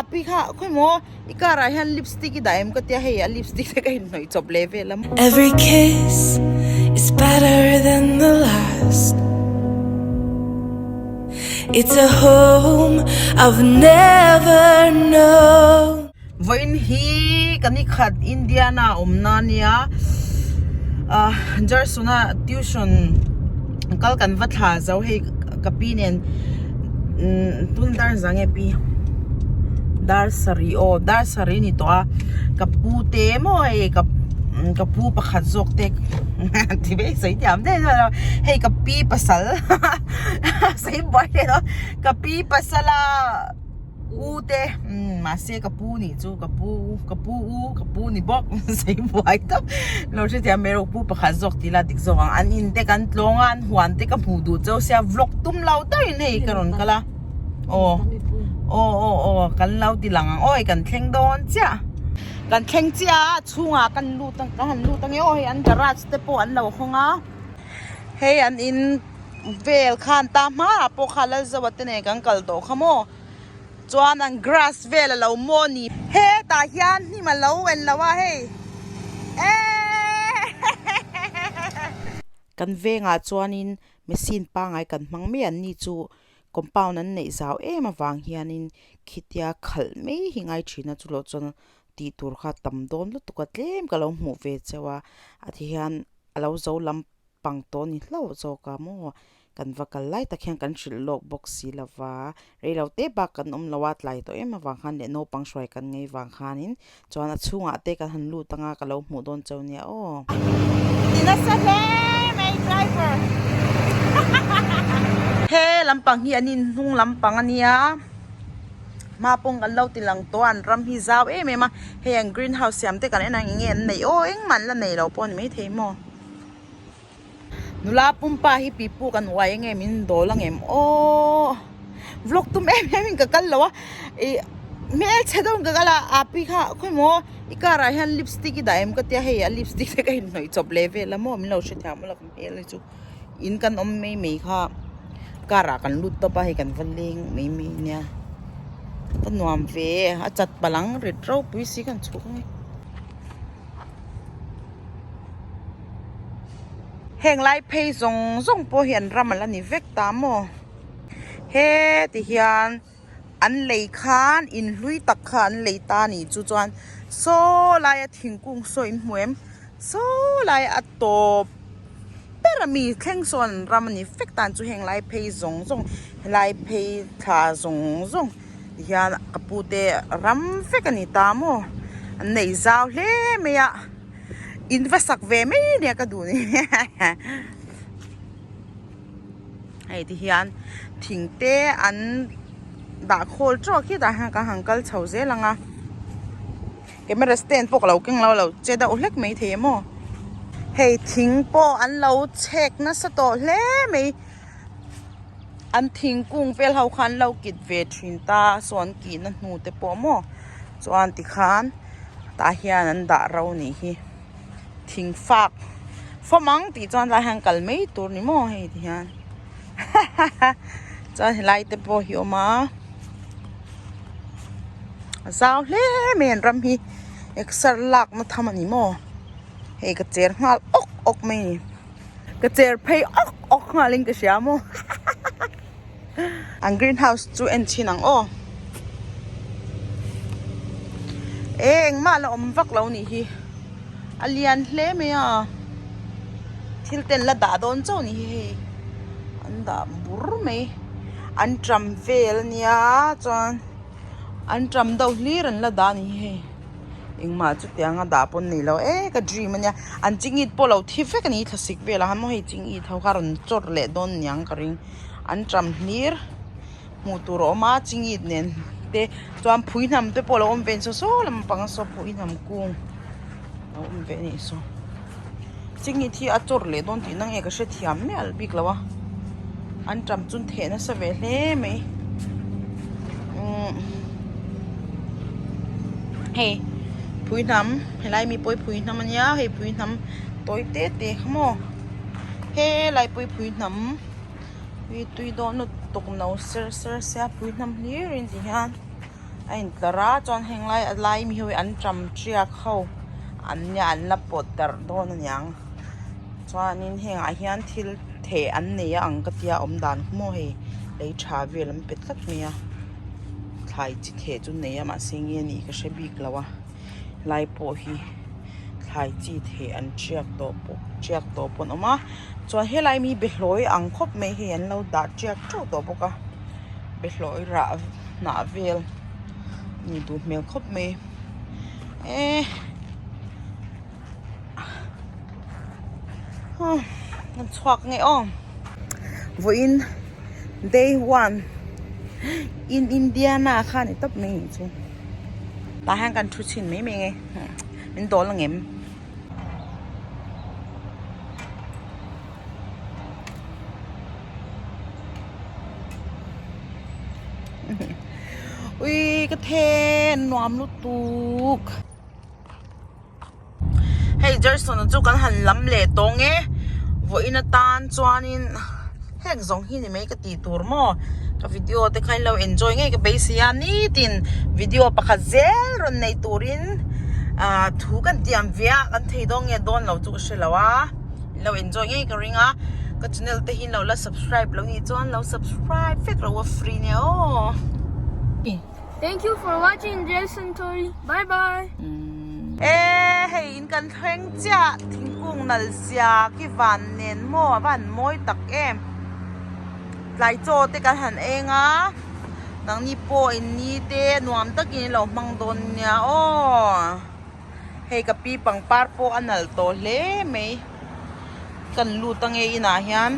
Api kha khawimaw i car ah hian lipstick i dah em ka tia hei a lipstick te ka inhnawih chawp leh vel a. Every kiss is better than the last It's a home I've never known. Vawiin hi ka ni khat Indiana awmna ania ah Jarsona tuition kal kan va thla zo hei ka pi nen tun dar zang nge pi dar sarih aw dar sarih a ni tawh a ka pu te maw hei ka ka pu pakhat zawk te ti mai sawi thiam daih daih lo hei ka pi pasal sawi buai leh dawn ka pi pasala. U te umm mahse ka pu nih chu ka pu ka pu u ka pu ni bawk sei buai tawp lo hrethiam mai rawh pu pakhat zawk tih la dik zawk ang an in te kan tlawng a an huan te ka hmuh duh chauh sia vlog tum lo deuhin hei ka rawn kal a aw aw aw aw kan lo ti lang ang awi kan thleng dawn chiah kan thleng chiah a chhungah kan lut ang ka han lut ang e aw hei an garage te pawh an lo hawng a hei an in. Vel khan ta hmaah pawh kha Lalzoa te nen kan kal tawh kha maw chuan an grass vel a lo maw ni. Hetah hian hnim a lo en lo a hei eehh. Kan vengah chuanin machine pangai kan hmang mai an ni chu compound an neih zau em avang hianin khitia khalh mai hi ngai thin a chuloh chuan tih tur kha tam dawn lutuk a tlem ka lo hmuh ve cheu a a ti hian a lo zo lam pang tawh ni hlauh zawk a maw kan va kal lai tak hian kan hrilh lawk bawk si lo va rei lo te bak kan awm lo a tlai tawh em avang khan leh naupang hruai kan ngei vang khanin chuan a chhungah te kan han lut anga ka lo hmuh dawn chauh nia aw. Ti nasa hle mai driver he lampang hi an inhnung lampang a nia hma pawng kan lo ti lang tawh a an ram hi zau em em a hei an green house siam te kan en ang eng nge an neih aw engmah an la nei lo pawh a ni maithei maw. Nula pumpa hi pipu kan uai ange min dawl angem aww vlog tum em em in ka kal lo a ih hmelchhe deuhin ka kal a api kha khawimaw i car ah hian lipstick i dah em ka tia hei a lipstick te ka inhnawih chawp leh vel a maw min lo hrethiam a ka hmel hi chu in kan awm mai mai kha car ah kan lut tawp a hei kan va leng mai mai nia ka nuam ve a chat palh ang rit ropui si kan chhuk ang e. Heng lai phei zawng zawng pawh hi an ram a la ni vek ta maw heti hian an lei khan in hlui tak kha an lei ta a nih chu chuan saw laia thingkung saw in hmu em saw laia a tawp ber a mi thleng sawn an ram a ni vek ta chu heng lai phei zawng zawng helai phei thla zawng zawng. Tihian ka pu te ram vek a ni ta maw an nei zau hle mai a in va sak ve mai nia ka duh ni hei tihian thing te an dah khawl tawk hi tah hian ka han kal chho zel ang a camera stand pawh ka lo keng lo a lo che deuh hlek mai thei maw hei thing pawh an lo chhek nasa tawh hle mai. An thingkung vel ho khan lo kit ve thin ta saw an kihna hnu te pawh maw chuan tikhan tah hian an dah ro nih hi thing fak fawm ang tih chuan tlai hian kal mai tur ni maw hei ti hian chuan helai te pawh hi a awm a a zau hle mai an ram hi exer lakna tham a ni maw hei ka cher nghal awk awk mai a ni. Ka cher phei awk awk nghalin ka hria maw An green house chu en chhin ang aw E engmah la awm vak lo nih hi a lian hle mai a thil ten la dah dawn chauh nih hi hei an dah bur mai an tram vel ania chuan an tram deuh hlir an la dah a ni hi hei. Engmah chutiang a dah pawn nei lo e ka dream ania an chingit pawh lo thi vek ani thlasik velah khan maw hei chingit ho kha rawn chawr leh dawn niang ka ring an ṭam hlir hmuh tur a awm a chingit nen te chuan phui hnam te pawh a lo awm ve saw saw lampang saw phui hnam kung a awm ve anih saw chingit hi a chawr leh dawn tih na nge ka hrethiam miah bik lo a an ṭam chu an theh nasa ve hle mai umm hei phui hnam helai mi pawh hi phui hnam ania hei phui hnam tawi te te kha maw helai pawh hi phui hnam tui dawn lutuk no ser ser sia phui hnam hlir in ti hian. A intlar a chuan heng lai a lai mi ho hi an ṭam ṭiak ho an nia an la pawt darh dawn aniang chuanin hengah hian thil theh an nei a ang ka tia awm dan maw hei lei tha vel an pe tlat mai a thlai chi theh chu nei a mahse nge nih ka hre bik lo a lai pawh hi thlai chi theh an ṭiak tawh pawh ṭiak tawh pawh an awm a chuan helai mi behlawi ang khawp mai hei an lo dah ṭiak ṭeuh tawh bawk a behlawi rah hnah vel nih duh hmel khawp mai eh an chhuak nge aw vawiin day one in Indiana kha ni tawp mai chu tah hian kan thu chhin mai mai nge min dawl ang em. Ui ka then nuam lutuk. Hei Jerson chu kan han lam leh tawng e vawiin atan chuanin heng zawng hi ni mai ka tih tur maw ka video te kha in lo enjoy ngei ka beisei a nitin video pakhat zel rawn nei turin ah thu kan tiam ve a kan thei dawn nge dawn lo chu ka hre lo a in lo enjoy ngei ka ring a ka channel te hi in lo la subscribe lo nih chuan lo subscribe vek lo a free nia aw. Thank you for watching Jason Tory. Bye bye. E hei in kan thleng chiah thingkung nal zia ki van nen maw a van mawi tak em tlai chaw te kan han eng a nangni pawh in ni te nuam takin in lo hmang dawn nia aw hei ka pi pangpar pawh a nalh tawh hle mai kan lut ange inah hian.